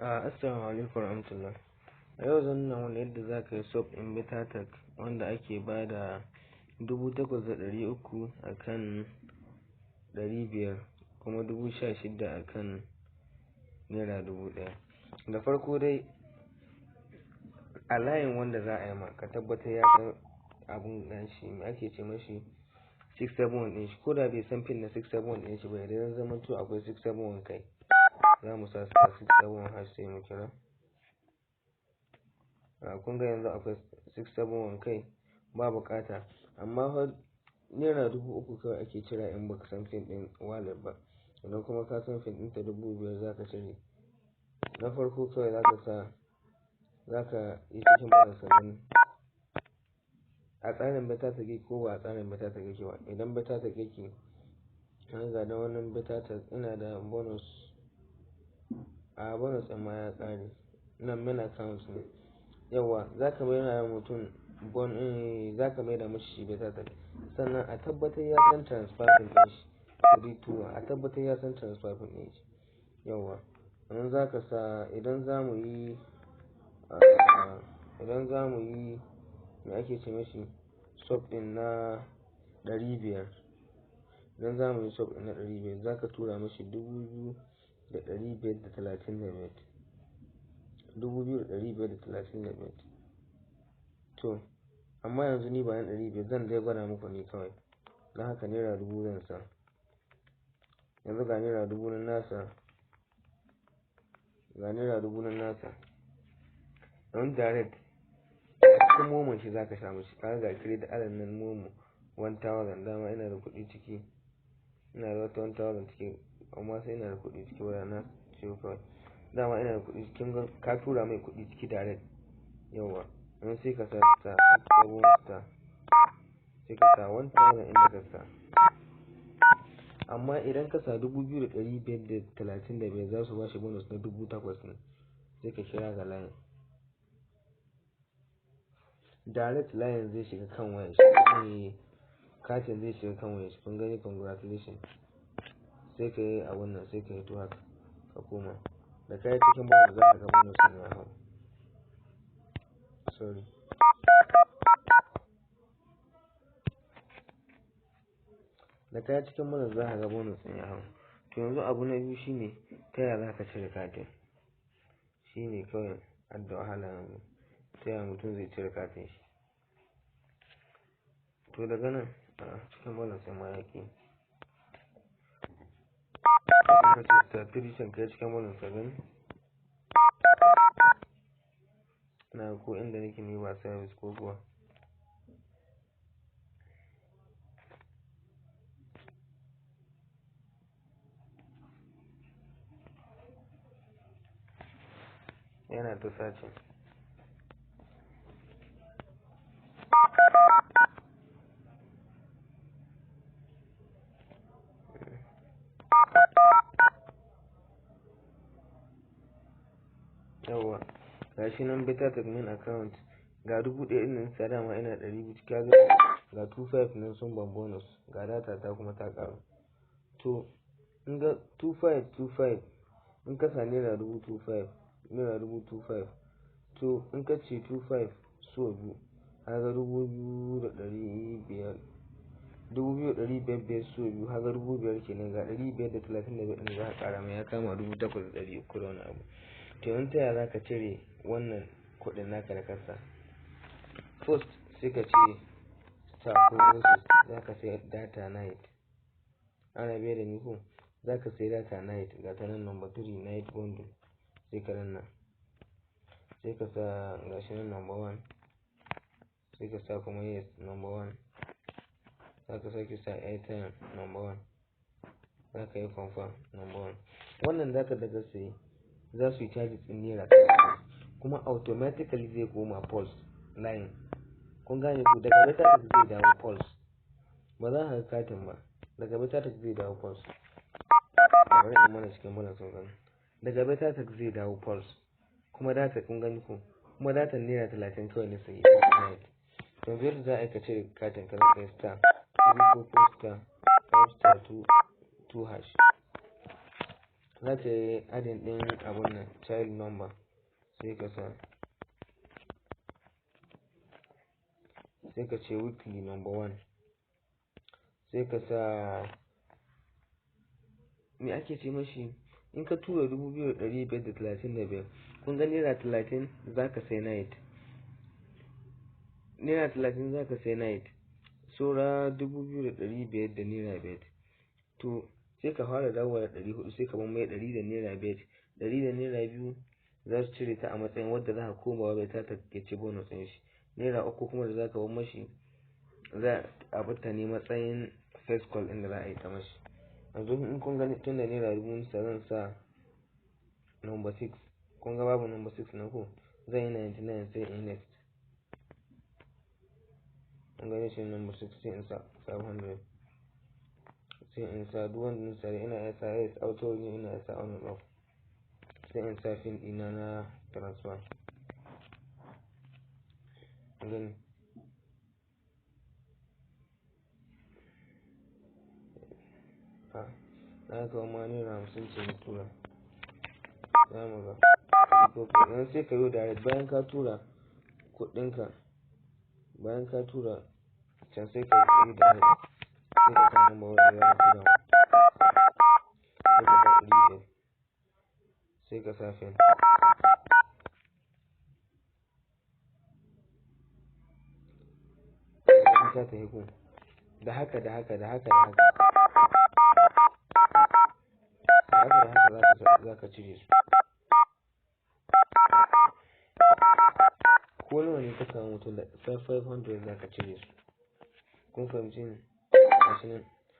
Assalamu alaikum warahmatullah. A yau zan nuna mana yadda za ka yi swap ɗin BetterTalk wanda ake ba da 8,300 a kan 500 kuma 16,000 a kan ₦1,000. Da farko dai a layin wanda za a yi ma, ka tabbatar ya san abun nashi, me ake ce mashi, 671 ɗin shi. Ko da bai san pin na 671 ɗin shi ba, idan ya zamanto akwai 671 kai, za mu sa star 671 hash sai mu kira. Kun ga yanzu akwai 671 kai, ba buƙata. Amma fa ₦3,000 kawai ake cira in baka san pin ɗin wallet ba. Idan kuma ka san pin ɗinta, 5,000 za ka cire. Na farko kawai za ka sa, za ka yi cikin balance ka gani a tsarin BetterTalk yake ko ba a tsarin BetterTalk yake ba. Idan BetterTalk yake, ga da wannan BetterTalk ina da bonus, a bonus ɗin ma ya ƙare. Nan main account ne. Yauwa, za ka maida wa mutum bon, za ka maida mashi shi BetterTalk. Sannan a tabbatar ya san transfer pin ɗin shi. 32, a tabbatar ya san transfer pin ɗin shi. Yauwa, idan za ka sa, idan za mu yi, me ake ce mashi, swap ɗin na 500. Idan za mu yi swap ɗin na 500, za ka tura mashi 2,535. 2,535. To, amma yanzu ni ba na 500, zan dai gwada muku ne kawai. Don haka ₦1,000 zan sa. Yanzu ga ₦1,000 nan nasa. Ga ₦1,000 nan nasa. Don direct cikin MoMon shi za ka sa mashi. Kaga ga credit alert nan, MoMo 1000. Dama ina da kuɗi ciki. Ina da wata 1000 ciki, amma sai ina da kuɗi ciki waya na ciwo kawai. Dama ina da kuɗi cikin, ka tura mai kuɗi ciki direct. Yauwa, yanzu sai ka sa star 7 star, sai ka sa 1000 inda ka sa. Amma idan ka sa 2,535, za su bashi bonus na 8,000 ne. Sai ka kira ga layin. Direct layin zai shiga kan wayar shi. Katin zai shiga kan wayar shi. Kun gani, congratulations. Sai ka yi abun nan, sai ka yi to haka ka koma. Da ka yi cikin bonus, za ka ga bonus ɗin ya hau. Sorry. Da ka yi cikin bonus, za ka ga bonus ɗin ya hau. To, yanzu abu na biyu shine ta yaya za ka cire katin. Shine kawai adda wahala yanzu. Ta yaya mutum zai cire katin shi? To, daga nan a cikin balance ɗin ma ya ƙi. Sai ka ce star three can, ka yi cikin balance ka gani. Na ko inda nake ne ba service ko kuwa. Yana ta searching. Yauwa, gashi nan BetterTalk main account, ga 1,000 ɗin nan sa, dama ina 200 ciki, kaga ga 25 nan sun ban bonus, ga data ta kuma ta ƙaru. To, in ga 25 25, in ka sa ₦1,000 25, ₦1,000 25. To, in ka ce 25 so biyu, kaga 2,500. 2,500 biyar so biyu, kaga 5,000 kenan. Ga 535 ɗin za ka ƙara mai, ya kama 8,300 da wani abu. To, yanzu ta yaya za ka cire wannan kuɗin naka da ka sa? First sai ka ce star 406, za ka sai data night. Ana biye da ni ko? Za ka sai data night, ga ta nan number 3, night bundle, sai ka danna. Sai ka sa, gashi nan number 1, sai ka sa kuma yes, number 1. Za ka sake sa airtime number 1. Za ka yi confirm number 1. Wannan data da ka sayi za su yi charges ɗin ₦30, kuma automatically zai koma pulse line. Kun gane ko? Daga BetterTalk zai dawo pulse. Ba za ka ga katin ba. Daga BetterTalk zai dawo pulse. Bari in mana cikin balance kun gani. Daga BetterTalk zai dawo pulse. Kuma data, kun gani ko? Kuma datan ₦30 kawai na sayi night. Yanzu yadda za a yi ka cire katin ka, za ka yi star 344 star 5 star 2 2 hash. Za ka yi adding ɗin abun nan, child number, sai ka sa, sai ka ce weekly number one, sai ka sa, me ake ce mashi, in ka tura 2535, kun ga ₦30 za ka sai night, ₦30 za ka sai night, saura 2500 da ₦5. To sai ka fara dawowa da 400, sai ka bar mai 100 da ₦5, 100 da ₦2 za su cire ta a matsayin wadda za ka koma bai ta ta ci bonus ɗin shi. ₦3 kuma da za ka bar mashi, za a bata ne matsayin first call ɗin da za a yi ta mashi. Yanzu in kun gani, tun da ₦1000 sa, zan sa number 6. Kun ga babu number 6 na ko, zan yi 99, sai in next. Kun gani shi number 6, sai in sa 500, sai in sa duk wanda na sa. Ina iya sa yes auto ne, ina iya sa on and off, sai in sa PIN ɗina na transfer. Gani, a na kawo ma ₦50 ce na tura. Za mu ga yanzu, sai ka yi direct bayan ka tura kuɗinka. Bayan ka tura can, sai ka yi direct, sai ka sa number wanda za ka tura, sai ka sa 500, sai ka sa PIN. Ta tafi ko da haka, da haka, da haka, da haka, da haka, da haka za ka cire su. Ko nawa ne ka samu mutum da 500 za ka cire su. Kun fahimci ni? Gashi nan.